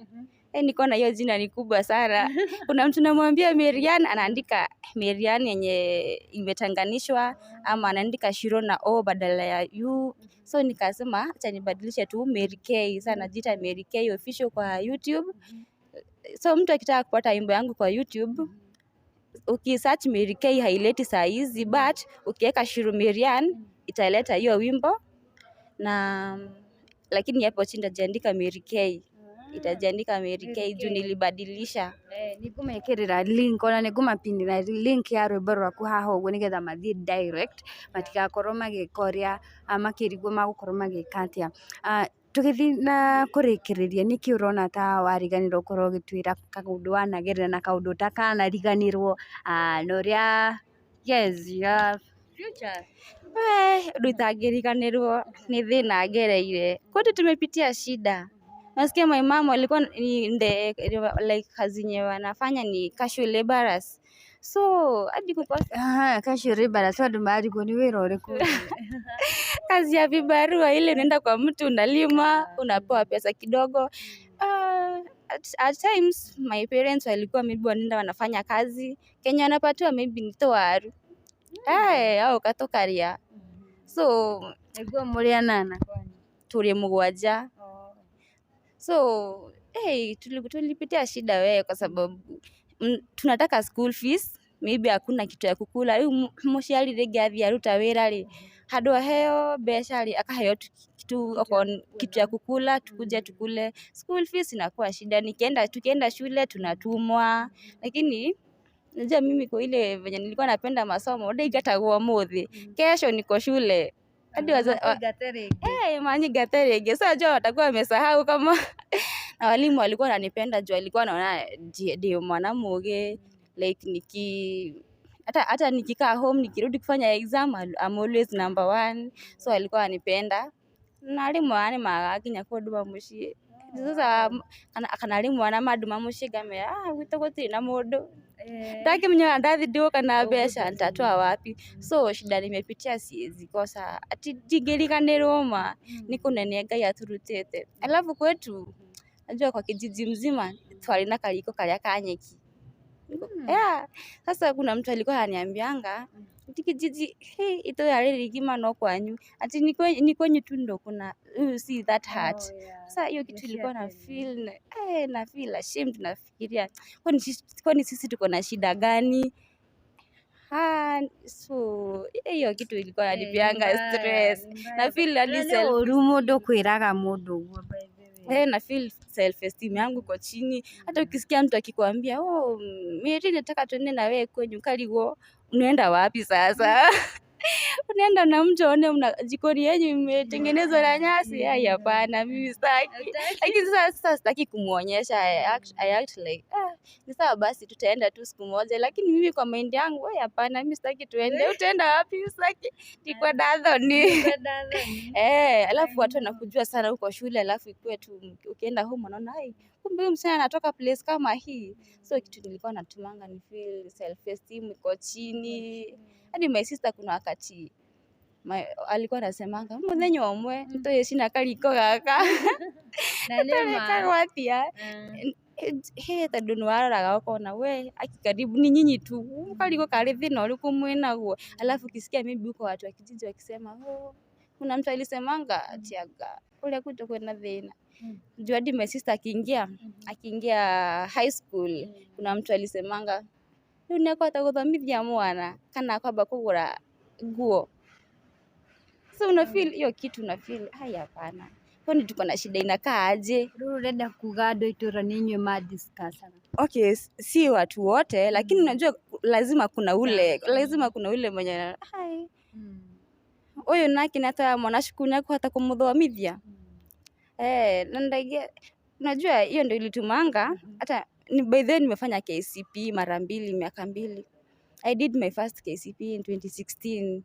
Niko na hiyo jina ni kubwa sana. Kuna mtu namwambia Mirian, anaandika Mirian yenye imetanganishwa ama anaandika Shiro na O badala ya U. So nikasema acha nibadilishe tu Mary K. Sasa najiita Mary K official kwa YouTube. So mtu akitaka kupata wimbo yangu kwa YouTube, ukisearch Mary K haileti saa hizi, but ukiweka Shiru Mirian italeta hiyo wimbo. Na lakini hapo chini itajiandika Mary K. Itajiandika Mary K juu nilibadilisha. Nĩngũmekĩrĩra link ona nĩngũmapinĩra link ya rwĩmbo rwaku haha ũguo nĩgetha mathiĩ direct matigakorwo magĩka ũrĩa makĩrigwo magũkorwo magĩka atĩa. Tũgĩthiĩ na kũrĩkĩrĩria, nĩkĩ ũrona ta wariganĩrwo ũkorwo ũgĩtwĩra kaũndũ wanagerera na kaũndũ ũtakanariganĩrwo na ũrĩa, yes, your future? Ũndũ itangĩriganĩrwo nĩ thĩna ngereire. Kwetu tumepitia shida. Nasikia my mom walikuwa ni like kazi yenye wanafanya ni casual laborers. So hadi kukosa Casual laborers andũ marigwo nĩ wĩra ũrĩkũ? Kazi ya vibarua ile unaenda kwa mtu unalima, unapewa pesa kidogo. At times my parents walikuwa maybe wanaenda wanafanya kazi, Kenya wanapatiwa maybe ni toaru. Au katokaria. So nĩguo mũrĩ anana? Tũrĩ mũgwanja. So hey, tulipitia shida wewe kwa sababu tunataka school fees, maybe hakuna kitu ya kukula. Rĩu mũciari rĩngĩ athiĩ aruta wĩra rĩ, handũ aheo mbeca rĩ, akaheo kitu, kitu ya kukula, tukuje tukule. School fees inakuwa shida. Tukienda shule tunatumwa. Lakini najua mimi kwa ile venye nilikuwa napenda masomo, ndaigatagwo mũthĩ. Kesho niko shule. Hadi manyigate rĩngĩ. Sasa najua watakuwa wamesahau kama na walimu walikuwa wananipenda juu walikuwa wanaona ndio mwana mũgĩ, like hata nikikaa home nikirudi kufanya exam I'm always number 1. So walikuwa wananipenda. Na arimũ aya nĩ magakinya kũndũma mũciĩ. Sasa kana arimũ aya mandũma mũciĩ ngamera, gwitũ gũtirĩ na mũndũ. Ndakĩmenya ndathi ndĩũka na mbeca nitatoa wapi? So shida nimepitia siwezi kosa ati ndingĩriganĩrwo ma nĩ kũnene Ngai aturutĩte. Alafu kwetu najua kwa kijiji mzima twarĩ na kariko karĩa ka nyeki. Yeah. Sasa kuna mtu alikuwa ananiambianga ati kijiji, hey, itũra rĩrĩ igima no kwanyu, ati ni kwenyu tu ndo kuna you see that heart. Sasa hiyo kitu ilikuwa na feel, na feel ashamed, nafikiria kwani sisi tuko na shida gani? So hiyo kitu ilikuwa inanipeanga stress. Na feel hadi Nĩ self ũru mũndũ kwĩraga mũndũ ũguo, by the way. Na feel self esteem yangu iko chini. Hata ukisikia mtu akikwambia, oh, Mary nataka tuende na wewe kwenyu, karigwo unaenda wapi sasa? Unaenda na mtu aone jikoni yenyu imetengenezwa na nyasi. Ai, hapana, mimi sitaki. Lakini sasa sitaki kumuonyesha. I act like, ni sawa basi tutaenda tu siku moja, lakini mimi kwa mind yangu, ai, hapana, mimi sitaki tuende. Utaenda wapi? Sitaki. Niko dathoni. Alafu watu wanakujua sana huko shule, alafu ikue tu ukienda home wanaona, ai, kumbe huyu msichana anatoka place kama hii. So kitu nilikuwa natumanga ni feel self esteem iko chini. Hadi my sister kuna wakati alikuwa anasemanga muthenya ũmwe nĩtũgĩcina kariko gaka. Na nĩ ma. Tũrekaga atĩa? He, tondũ nĩwaroraga ũkona we aki karibu ni nyinyi tu kariko karĩ thĩna ũrĩkũ mwĩnaguo. Alafu ukisikia maybe huko watu wa kijiji wakisema, oh, kuna mtu alisemanga ati anga kũrĩa gwitũ kwĩna thĩna. Juu hadi my sister akiingia high school, kuna mtu alisemanga rĩu nĩekũhota gũthomithia mwana kana akwamba kũgũra nguo. So una feel hiyo kitu, una feel hai, hapana, kwani tuko na shida inakaa aje? Rĩu ũrenda kuga andũ a itũũra nĩ inyuĩ ma discuss-aga? Okay, si watu wote, lakini unajua lazima kuna ule, lazima kuna ule mwenye hai ũyũ nake nĩatoya mwana cukuru nĩekũhota kũmũthomithia. Na ndaige, unajua hiyo ndio ilitumanga hata ni, by the way nimefanya KCPE mara mbili miaka 2. I did my first KCPE in 2016,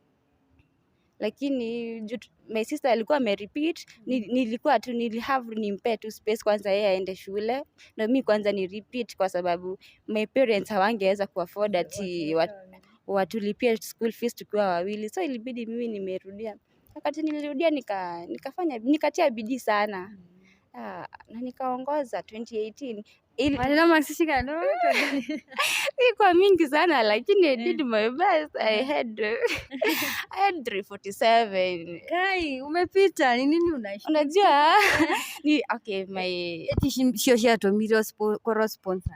lakini my sister alikuwa amerepeat. Nilikuwa tu nilihave nimpe tu space kwanza yeye aende shule na mi kwanza ni repeat, kwa sababu my parents hawangeweza kuafford ati watulipie school fees tukiwa wawili, so ilibidi mimi nimerudia. Wakati nilirudia nikafanya nikatia bidii sana. Ah, na nikaongoza 2018. Warĩ na marks cigana? Ilikuwa mingi sana, lakini I did my best. I had 347. Kai, umepita. Ni nini unaishi? Unajua ni okay my Eti cio ciatũmire korwo sponsor?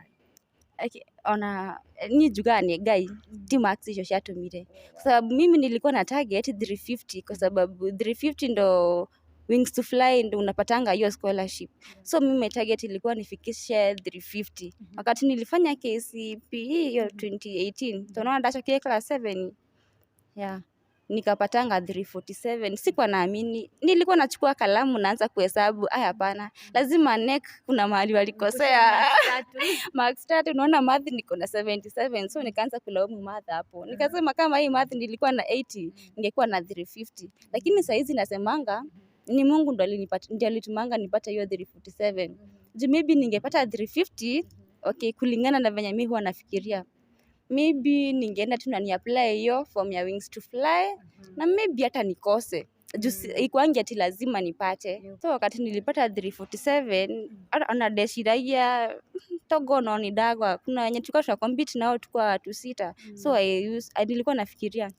Okay, ona ni njugaga nĩ Ngai, ti marks icio ciatũmire, kwa sababu mimi nilikuwa na target 350, kwa sababu 350 ndo Wings to Fly ndo unapatanga hiyo scholarship. So mimi my target ilikuwa nifikishe 350. Wakati nilifanya KCPE hiyo 2018, tunaona ndacokire class 7, yeah, nikapatanga 347. Sikuwa naamini, nilikuwa nachukua kalamu naanza kuhesabu. Aya, hapana, lazima KNEC kuna mahali walikosea marks 3. Unaona math niko na 77, so nikaanza kulaumu math hapo. Nikasema kama hii math nilikuwa na 80, ningekuwa na 350. Lakini saizi nasemanga ni Mungu ndo alinipata, ndio alitumanga nipate hiyo 347, juu maybe ningepata 350, okay, kulingana na venye mi huwa nafikiria, maybe ningeenda tu na ni apply hiyo form ya Wings to Fly na maybe hata nikose, juu ikwangi ati lazima nipate. So wakati nilipata 347, hata ona ndeciragia togo no ni ndagwa. Kuna wenye tulikuwa tuna compete nao, tulikuwa watu sita. So nilikuwa nafikiria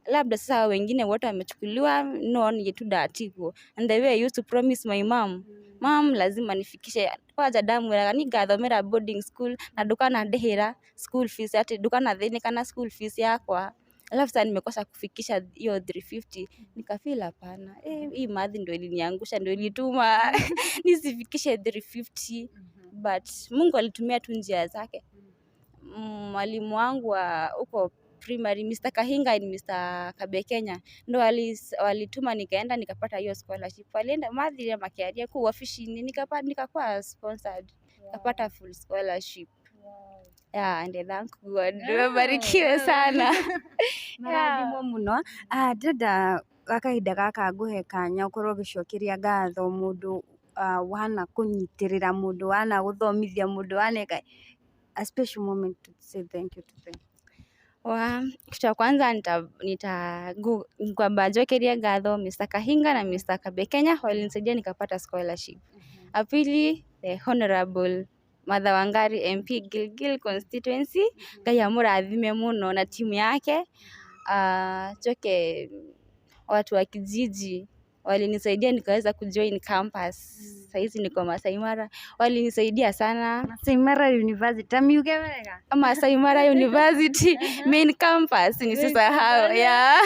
labda sasa wengine wote wamechukuliwa, no niĩ tu ndatigwo. And the way I used to promise my mom, "Mom, lazima nifikishe," kwanja ndamwĩraga ningathomera boarding school na ndũkanandĩhĩra school fees, ati ndũkanathĩnĩka na school fees yakwa. Alafu sasa nimekosa kufikisha hiyo 350, nikafeel hapana, hii math ndo iliniangusha, ndo ilituma nisifikishe 350. But Mungu alitumia tu njia zake. Mwalimu wangu wa huko primary, Mr. Kahinga and Mr. Kabekenya, ndo walituma nikaenda nikapata hiyo scholarship. Walienda mathire makiaria kuu ofisi-inĩ, nikakuwa sponsored, nikapata full scholarship. Yeah, and I thank God. Wabarikiwe sana. Marathimwo mũno. Ah, ndĩrenda kahinda gaka ngũhe kanya ũkorwo ũgĩcokeria ngatho mũndũ wana kũnyitĩrĩra, mũndũ wana gũthomithia, mũndũ waneka, a special moment to say thank you to them. Wa, kitu ya kwanza nita kwamba njokerie ngatho Mr. Kahinga na Mr. Kabekenya, walinisaidia nikapata scholarship. Ya pili, the Honorable Martha Wangari, MP Gilgil constituency, Ngai amũrathime mũno na timu yake. Njoke watu wa kijiji walinisaidia nikaweza kujoin campus. Saizi niko Masai Mara, walinisaidia sana. Masai Mara University, tamiuge wega. Masai Mara University main campus, nisisahau, yeah.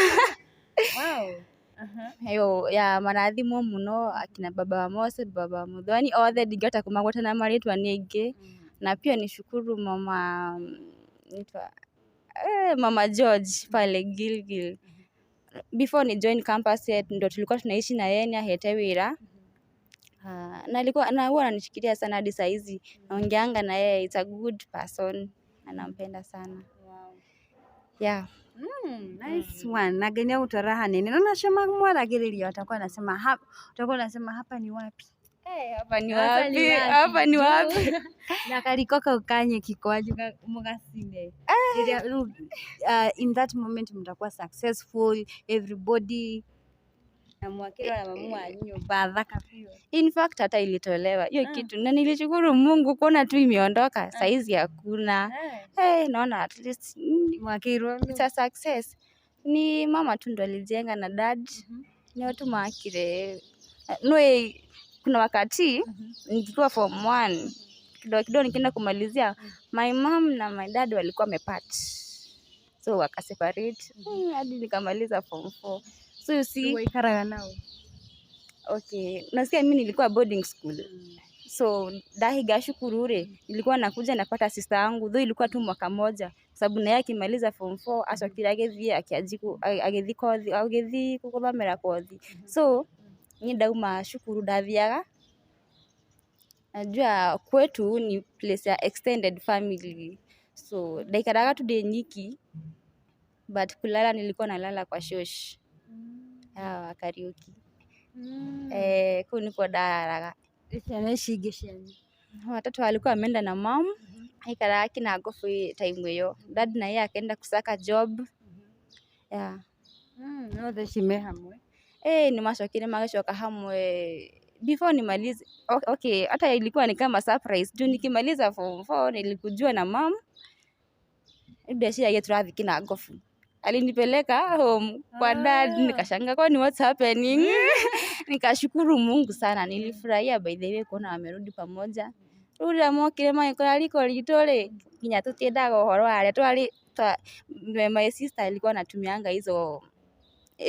Yo ya marathimwo muno akina baba wa Mose, baba wa Muthoni, othe ndingĩhota kũmagweta na marĩtwa nĩ aingĩ. Na pia nishukuru mama nitwa mama George pale Gilgil. Before ni join campus yetu ndo tulikuwa tunaishi na yeye, ni ahete wĩra. Na alikuwa na huwa ananishikilia sana hadi saa hizi naongeanga na yeye. It's a good person na nampenda sana, yeah. Nice one. Na Ngai nĩagũtwara hanene. Na nacio mwaragĩrĩria watakuwa nasema hapa, utakuwa unasema hapa ni wapi? Hey, hapa ni Hapa ni wapi? wapi? Hapa ni wapi? Na kariko kau ka nyeki kwanyu mũgacine. Rĩrĩa rĩu, in that moment mtakuwa successful everybody na mwakĩrwo na mamu wanyu nyũmba thaka biũ. In fact hata ilitolewa hiyo kitu na nilishukuru Mungu kuona tu imeondoka, saizi hakuna. Hey, naona at least Mwakĩirwo it's a success. Ni mama tu ndo alijenga na dad, ni watu maakire nwe. Kuna wakati nikiwa form one kidogo kidogo nikienda kumalizia, my mom na my dad walikuwa wamepart, so wakaseparate hadi nikamaliza form four. So you see. Waikaraga nao? Okay, nasikia mimi nilikuwa boarding school, so ndahinga cukuru rĩ, nilikuwa nakuja napata sister yangu, though ilikuwa tu mwaka moja, sababu naye akimaliza form 4 acokire agĩthiĩ akĩanji agĩthiĩ kothi, agĩthiĩ gũthomera kothi. So niĩ ndauma cukuru ndathiaga, najua kwetu ni place ya extended family, so ndaikaraga tu ndĩ nyiki. But kulala nilikuwa nalala kwa shosh ya Kariuki. Eh, kuu nikuo ndararaga. Ciana ici ingĩ cianyu? Watoto walikuwa wameenda na mom, aikaraga Kinangofu time hiyo. Dad na yeye akaenda kusaka job. Yeah. No thaa ici me hamwe? Eh, nĩ macokire magĩcoka hamwe before nimalize. Okay, hata ilikuwa ni kama surprise juu nikimaliza form 4 nilikujua na mom, ndeciragia tũrathiĩ Kinangofu, alinipeleka home kwa dad. Nikashangaa, kwani what's happening? Nikashukuru Mungu sana, nilifurahia by the way kuona wamerudi pamoja. Rĩu rĩrĩa mokire magĩkora riko ritũ rĩ, nginya tũtiendaga ũhoro wa arĩa twarĩ my sister alikuwa anatumianga hizo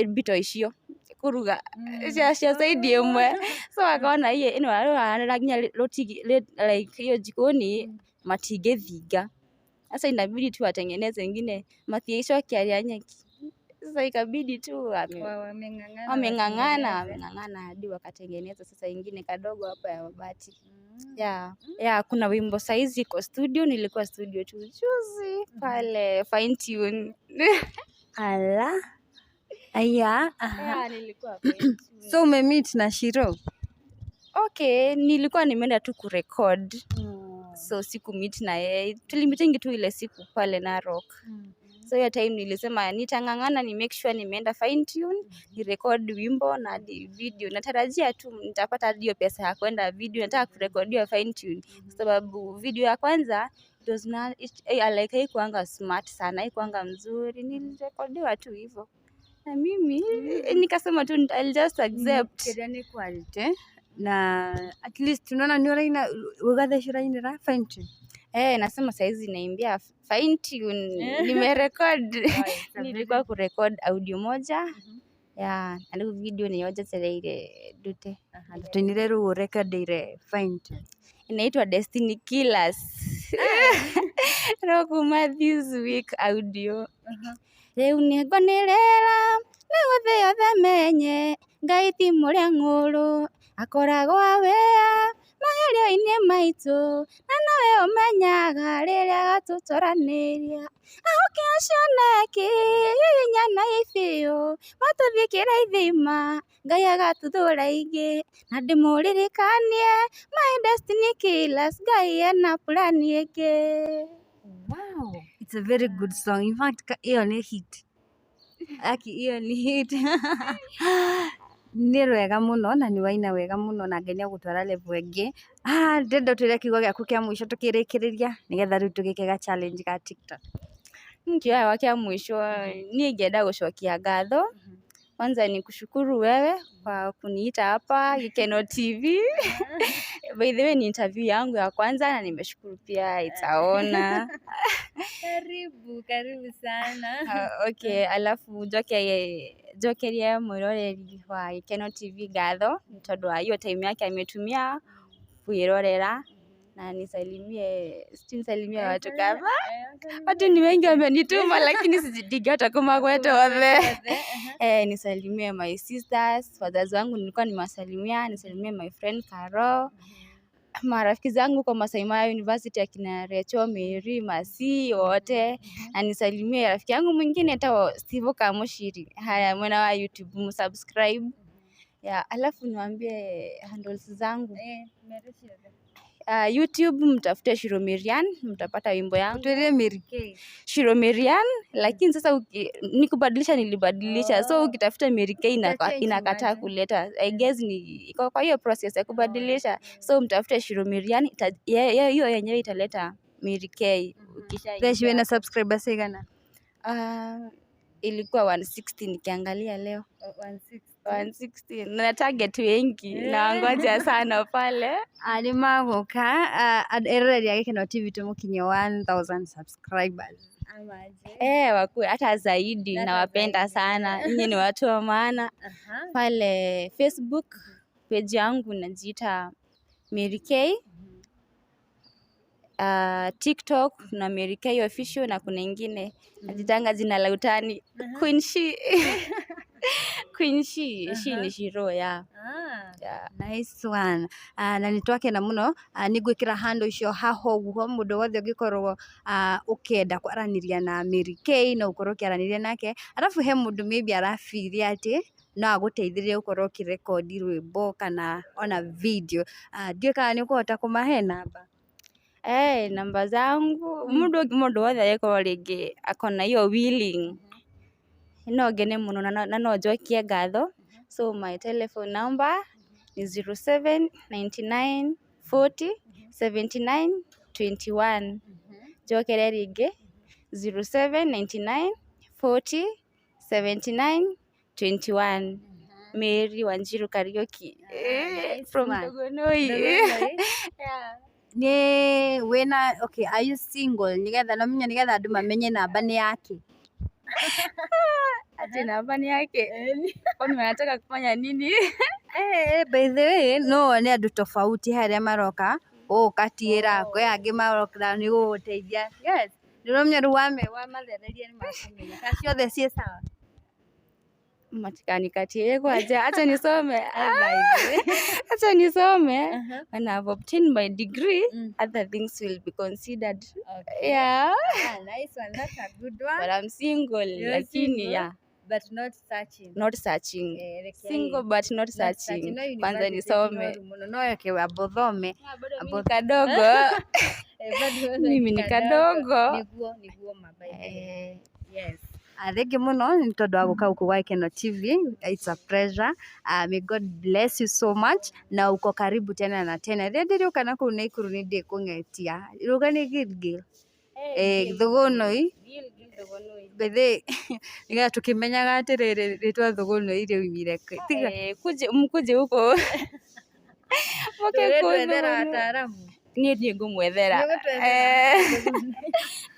mbito icio kuruga cia side ĩmwe, so akaona iye ĩno arũranĩra nginya rũtigi like hiyo jikoni matingĩthinga. Sasa inabidi tu watengeneze ingine, matiicokia rĩa nyeki. Sasa ikabidi tu Wameng'ang'ana. Wameng'ang'ana, wameng'ang'ana hadi wakatengeneza sasa ingine kadogo hapa ya mabati. Yeah, kuna wimbo saizi iko studio, nilikuwa studio tu juzi pale fine tune. Ala, aya, aha. Yeah, nilikuwa fine tune. So umemeet na Shiro? Okay, nilikuwa nimeenda tu kurecord, so siku meet na yeye, tulimeetingi tu ile siku pale Narok. So hiyo time nilisema nitang'ang'ana ni make sure nimeenda fine tune ni record wimbo na hadi video. Natarajia tu nitapata hadi hiyo pesa ya kwenda video, nataka kurekodiwa fine tune kwa sababu video ya kwanza it was not it, like haikuanga smart sana, haikuanga mzuri, nilirekodiwa tu hivyo na mimi nikasema tu I'll just accept. Kĩrĩa nĩ quality na at least unaona nĩ ũraina ũgathecũra inĩra fine tune. Eh, nasema saizi naimbia fine tune, nimerecord, nilikuwa kurecord audio moja ya na rĩu video nĩyo njetereire ndute. Tũinĩre rĩu ũrekondeire fine tune. Inaitwa Destiny Killers, no kuma this week audio. Rĩu nĩngwanĩrĩra nĩguo thĩ yothe menye Ngai ti mũrĩa ng'ũrũ, akoragwo aware magerio-inĩ maitũ, na nowe ũmenyaga rĩrĩa agatũtoranĩria. Ahũke acioneki hihinyana biũ, matũthikĩra ithima, Ngai agatuthũra ingĩ, na ndĩmũririkanie my destiny killers, Ngai ena plani ĩngĩ. Wow, it's a very good song. In fact, ĩyo nĩ hit. Aki ĩyo nĩ hit. Nĩ rwega mũno na nĩ waina wega mũno na Ngai nĩ agũtwara level ĩngĩ. Ah, ndĩrenda ũtwĩre kiugo gĩaku kĩa mũico tũkĩrĩkĩrĩria nĩgetha rĩu tũgĩke ga challenge ga TikTok. Kiugo kĩa mũico niĩ ingĩenda gũcokia ngatho. Kwanza ni kushukuru wewe kwa kuniita hapa Gikeno TV. By the way, ni interview yangu ya kwanza na nimeshukuru pia itaona. Karibu, karibu sana. Okay, alafu njokerie mwĩroreri wa Gikeno TV ngatho nĩ tondũ wa hiyo time yake ametumia kwĩrorera, na nisalimie, sijui nisalimie watu kadhaa. Watu ni wengi wamenituma, lakini sijigata kũmagweta othe. Eh, nisalimie my sisters, wazazi wangu nilikuwa nimewasalimia, nisalimie my friend Caro, marafiki zangu kwa Masai Mara University akina Recho, Mary, Masi wote, na nisalimie rafiki yangu mwingine hata Steve Kamushiri. Haya, mwena wa YouTube msubscribe. Yeah, alafu niwaambie handles zangu. YouTube mtafute Shiro Mirian, mtapata wimbo yangu. Twĩre Mary Kay. Shiro Mirian, lakini sasa nikubadilisha nilibadilisha. So ukitafuta Mary Kay Itachange inakataa imagine. kuleta. I guess ni iko kwa hiyo process ya kubadilisha. So mtafute Shiro Mirian, hiyo yenyewe italeta Mary Kay. Ukisha Thaa ici wĩna subscribers aigana? Ilikuwa 160 nikiangalia leo. 160 na target wengi na wangoja sana pale. Nĩ magũka eroreri a Gĩkeno TV tũmũkinyie 1000 subscribers. Eh, wakue hata zaidi, Hata nawapenda zaidi. sana. Nyinyi ni watu wa maana. Pale Facebook page yangu najiita Mary Kay. TikTok kuna Mary Kay official na kuna ingine najitanga jina la utani Queen She. Queen She, She ni Shiro ya. Yeah. Yeah. Nice one. Na nĩ twakena mũno. Nĩ ngwĩkĩra handũ icio haha ũguo, mũndũ wothe ũngĩkorwo ũkĩenda kwaranĩria na Mary Kay no ũkorwo ũkĩaranĩria nake. Arabu he mũndũ maybe arabiria atĩ no agũteithĩrĩrie gũkorwo ũkĩrekondi rwĩmbo kana ona video. Ndiũĩ kana nĩ ũkũhota kũmahe namba. Eh, namba zangu, mundu wothe angĩkorwo rĩngĩ akona hiyo willing, no ngene mũno na no njokie ngatho. So my telephone number ni 0799 40 79 21. Njokere rĩngĩ, 0799 40 79 21. Mary Wanjiru Kariuki. Nice from one. Thogonoi. Thogonoi. Yeah. Nĩ wĩna, okay, are you single? Nĩgetha no menya, nĩgetha andũ mamenye namba nĩ yake. Ati namba ni yake? Kwani wanataka kufanya nini? Eh, by the way, no wone andũ tofauti harĩa maroka gũgũkatiĩra, kwĩ angĩ maroka nĩ gũgũteithia. Yes, nĩũramenya rĩu wamathereria nĩ makũmenya kana ciothe ciĩ sawa. Matikanikatie kwaja, acha nisome. By the way. Acha nisome. When I've obtained my degree, other things will be considered. Okay. Yeah. Ah, nice one. That's a good one. But I'm single. You're Lakini single? yeah, But not searching. Not searching. Eh, reke Single but not not searching. searching. No Kwanza university nisome. no mũno, no reke wamba ũthome. Mimi kadogo. Eh, bado Mimi ni kadogo. Nĩguo ma, by the way. Eh, Yes. Thengiũ mũno nĩ tondũ wa gũka gũkũ gwa Gĩkeno TV. It's a pleasure. May God bless you so much na uko karibu tena na tena. Rĩrĩa ndĩrĩũka na kũu Naikuru nĩ ndĩkũng'etia. Rũga nĩ Gilgil. Eh, Thogonoi. Gilgil, Thogonoi. Bethe nĩgetha tũkĩmenyaga atĩrĩrĩ, rĩtwa Thogonoi rĩoimire kũ. Tiga. Eh, kuje mkuje huko. Moke kũu Tũgĩtwethera Thogonoi. ataaramu. Niĩ niĩ ngũmwethera. Nĩũgũtwethera. Eh.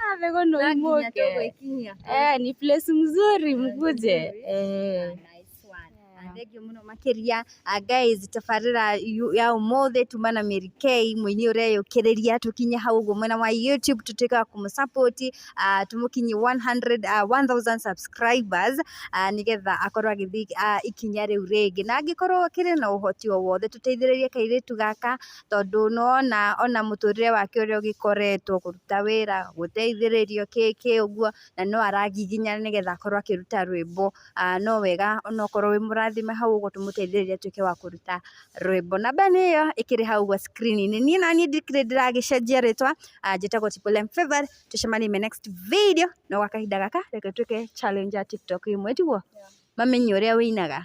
Ah, Thogonoi No nginya moke. tũgwĩkinyia. Eh, ni place mzuri, mkuje. Mzuri. Eh. Nice one. Thengiũ mũno makĩria. Guys, tabarĩra ya ũmũthĩ tuma na Mary Kay, mũini ũreyũkĩrĩria. Tũkinye hau ũguo mwena wa YouTube, tũtuĩke wa kũmũsupport, tũmũkinyie 100 1000 subscribers, nĩgetha akorwo agĩthiĩ ikinya rĩu rĩngĩ. Na angĩkorwo akĩrĩ na ũhoti o wothe, tũteithĩrĩrie kairĩtu gaka, tondũ nĩwona ona mũtũrĩre wake ũrĩa ũgĩkoretwo kũruta wĩra, gũteithĩrĩrio kĩ ũguo, na no aragiginyana nĩgetha akorwo akĩruta rwĩmbo. No wega onokorwo wĩ mũrathime hau ũguo, tũmũteithĩrĩrie atuĩke wa kũruta rwĩmbo. Namba nĩ ĩyo ĩkĩrĩ hau ũguo screen-inĩ. Niĩ naniĩ ndikĩrĩ ndĩragĩcenjia rĩtwa, njĩtagwo Triple M Favored. Tũcemanie my next video. No gwa kahinda gaka reke twĩke challenge ya TikTok ĩmwe, tiguo mamenye ũrĩa wĩinaga.